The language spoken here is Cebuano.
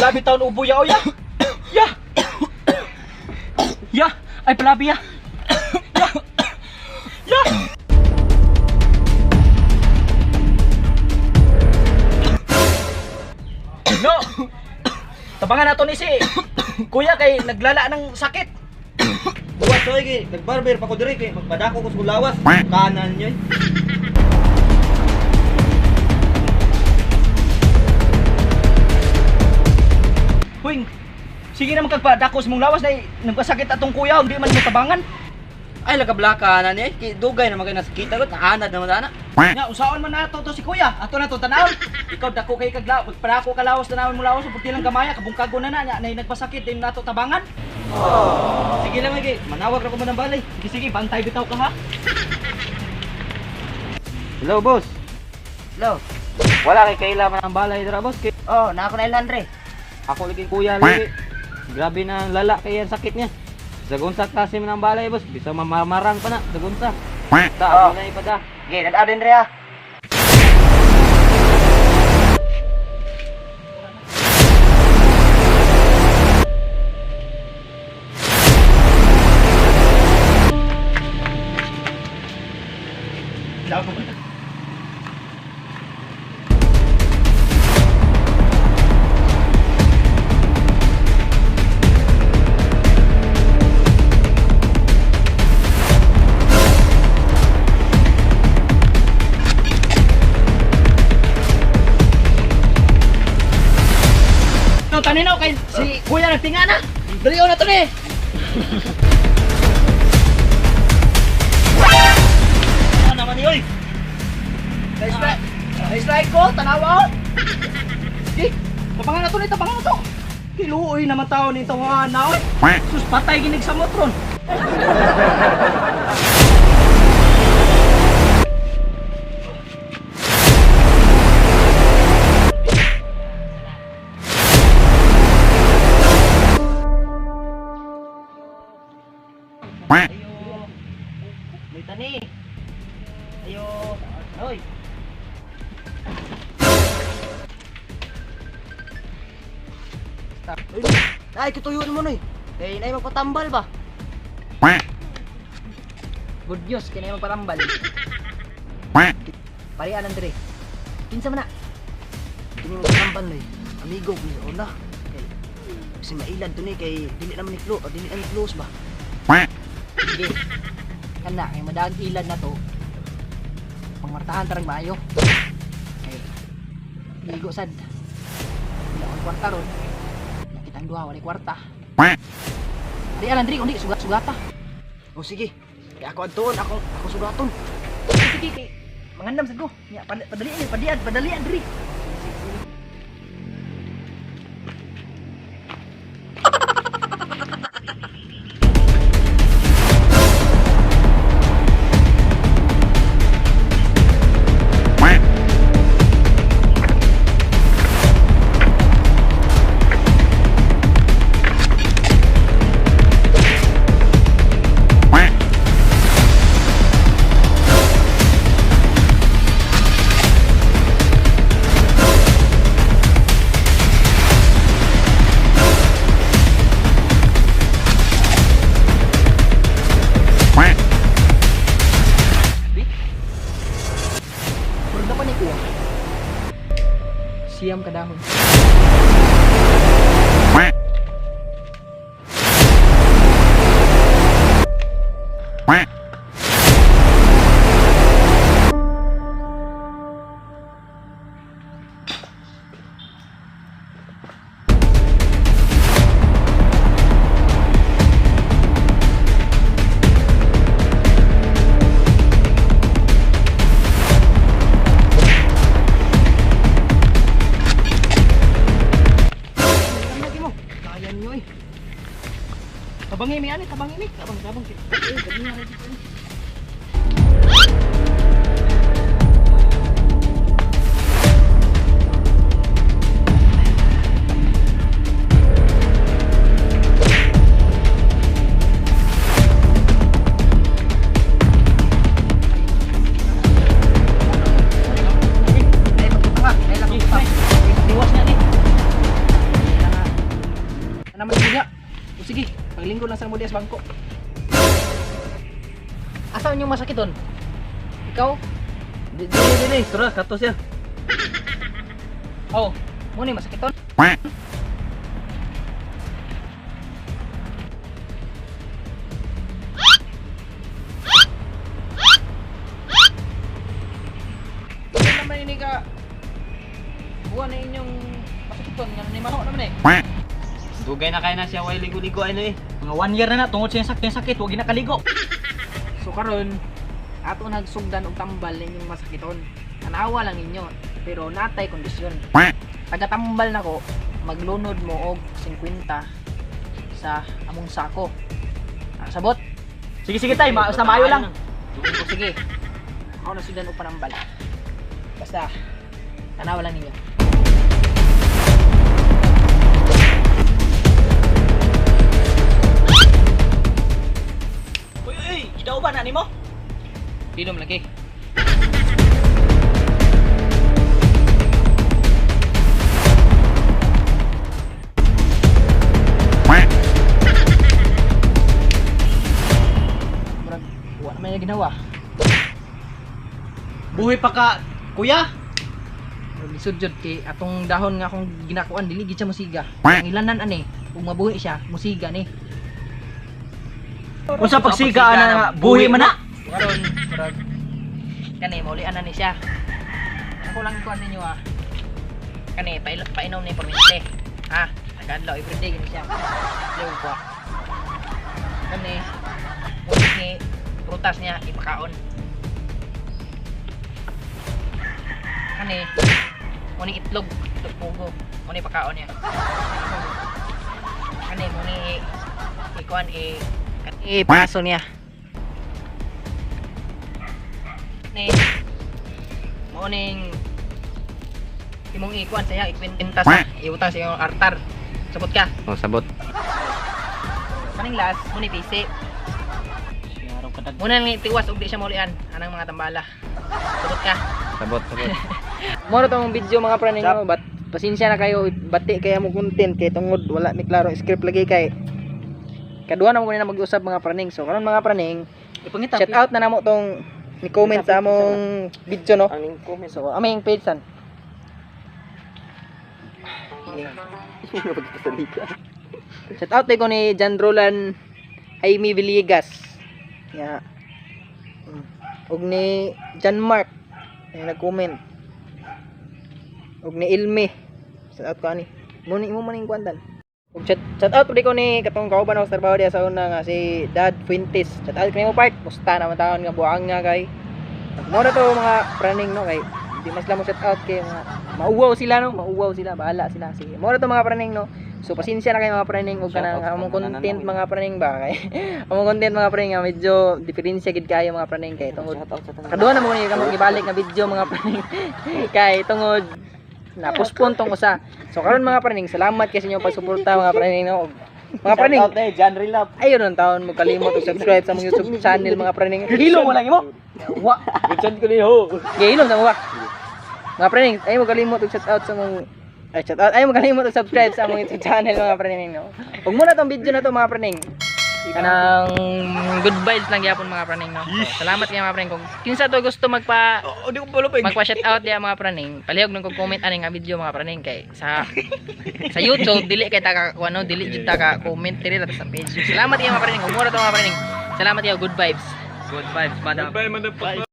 Grabe taon ubo ya, oh ya. Ya. Ya, ay palabi ya. Ya. Ya. No. Tabangan nato ni si Kuya kay naglala ng sakit. Buwas oy kay nagbarber pa ko diri kay magpadako ko sa lawas. Kanan nyo. Huing. Sige naman kagpadako sa mong lawas na nagkasakit atong kuya, hindi man mo tabangan. Ay lagablaka na ni kay dugay naman kay nasakita ko naanad naman ana. Nga usaon man nato to si kuya. Ato na to tanawon. Ikaw dako kay kagla, magpadako ka lawas tanawon mo lawas ug lang gamaya kabungkago na na nya nay nagpasakit din nato tabangan. Sige lang kay manawag ra ko man ang balay. Sige sige, bantay bitaw ka ha. Hello boss. Hello. Wala kay kaila man ang balay dira boss kay Oh, na ako na ilan re. ako lagi kuya lagi. Grabe na ang lala kay ang sakit niya. Sagunsa klase man ang balay boss, bisa mamamarang pa na sagunsa. Ta ako Oh. na ipada. Ge, dad din re ha. No, taninaw kay si kuya nagtinga na. Dali na to ni. Ano naman ni oy? Nice slide. Nice slide ko, tanawa oh. Di, tabangan na to ni, tabangan na to. Kiluoy naman tao nito nga na oy. Sus patay ginig sa motron. Ayo. May tani. Ayo. Hoy. Stop. Ay, kituyon mo noy. Kay nay magpatambal ba? Good news, kay nay magpatambal. Parian Andre. Kinsa man na? Kini mo tambal noy. Amigo ko ni una. Kay si mailad to ni kay dili naman ni close, dili naman ni close ba. Sige. Kana kay madag ilad na to. Pangmartahan tarang maayo. Kay ligo sad. Wala akong kwarta ron. Nakita ang duha wala kwarta. Di alam diri kundi sugat sugata. O sige. Kay ako adtuon, ako ako sugaton. Sige sige kay mangandam sad ko. Nya padali ni padian padalian diri. Murag na pa ni kuha. Siyam kadahon. Lagi mo. Kaya ninyo eh. Tabangi mi ani, tabangi mi. Tabang tabang. Eh, dali na dito. Ay, pagputang ha. Ay, lang pagputang. Tiwas niya ni. Ay, lang ha. Ligo lang sa mo sa bangko. Asa inyong masakiton? Ikaw? Dili dili, tura kato siya. Oh, mo ni masakiton. Ano naman ini ka? Buwan na inyong masakiton nga ni maho naman eh. Dugay na kay na siya way ligo-ligo ano eh. Mga 1 year na na tungod sa iyang sakit, sakit, wag nakaligo. So karon ato nagsugdan og tambal ninyong masakiton. Tanawa lang ninyo, pero natay kondisyon. Tagatambal nako, maglunod mo og 50 sa among sako. Ah, sabot? Sige sige tay, basta maayo lang. O sige. Ako na sugdan og panambal. Basta tanawa lang ninyo. Uy uy, idaw ba na nimo? Pilom lagi. Murag, wa naman niya ginawa. Buhi pa ka, kuya. Murag lisod jud kay atong dahon nga akong ginakuan dili gid siya musiga. Ang ilanan ani, ug mabuhi siya, musiga ni. Unsa pagsiga ana nga buhi man na. Karon, murag kani maulian na ni siya. Ako lang kuan ninyo ah. Kani painom ni permente. Ha, tagadlaw everyday gini siya. Liw ko. Kani ngunit ni prutas niya ipakaon. Kani muni itlog, itlog pugo. Muni pakaon niya. Kani muni ikuan i paso niya. Ni mo ning imong ikuan saya ikwenta sa iutang sa imong artar. Sabot ka. Oh, sabot. Kaning last mo ni pisi. Muna ni tiwas og di siya maulian anang mga tambala. Sabot ka. Sabot, sabot. Moro tong video mga pre ninyo, bat pasensya na kayo, bati kaya mo content kay tungod wala mi klaro script lagi kay kaduha na mo na mag-usab mga praning. So karon mga praning, Ipangita. shout out na namo tong ni comment sa among video no. Ang comment. So aming page san. Shout out ko ni John Roland Jaime Villegas. Ya. Og ni John Mark ay nag-comment. Og ni Ilme. Shout out ko ani. Mo ni imo man ning kwantan. Og shout out pud ko ni katong kauban ako sa trabaho diya sa una nga si Dad Fuentes. Shout out kanimo part. Musta naman taon nga buang nga kay. Mo na to mga praning no kay di mas lang mo shout out kay mga mauwaw sila no, mauwaw sila, bahala sila. Sige. Mo na to mga praning no. So pasensya na kayo mga praning og kanang Shout out sa among mga content nananaw. mga praning ba kay among content mga praning nga medyo diferensya gid kayo mga praning kay tungod Shout out sa tanan. kaduha na mo ni kamo gibalik nga video mga praning kay tungod na postpone tong usa. So karon mga praning, salamat kay sa inyong pagsuporta mga praning no. Mga praning, Shout out eh, John Rilap. ayun ang taon mo kalimot og subscribe sa among YouTube channel mga praning. Hilo mo lang imo. Wa. Good ko ni ho. Gihilom na mo ba? Mga praning, ay mo kalimot og shout out sa among ay shout out, ay mo kalimot og subscribe sa among YouTube channel mga praning no. Ug muna tong video na to mga praning. Kanang good vibes lang gyapon mga praning no. So, salamat kay mga praning kung kinsa to gusto magpa Oh, di ko palupig. magpa shout out diya mga praning. Palihog nang kog comment ani nga video mga praning kay sa sa YouTube dili kay ta ka ano dili jud ta ka comment diri ra ta sa page. Salamat kay mga praning. Ug mura to mga praning. Salamat kayo, good vibes. Good vibes, madam. Goodbye, motherfucker.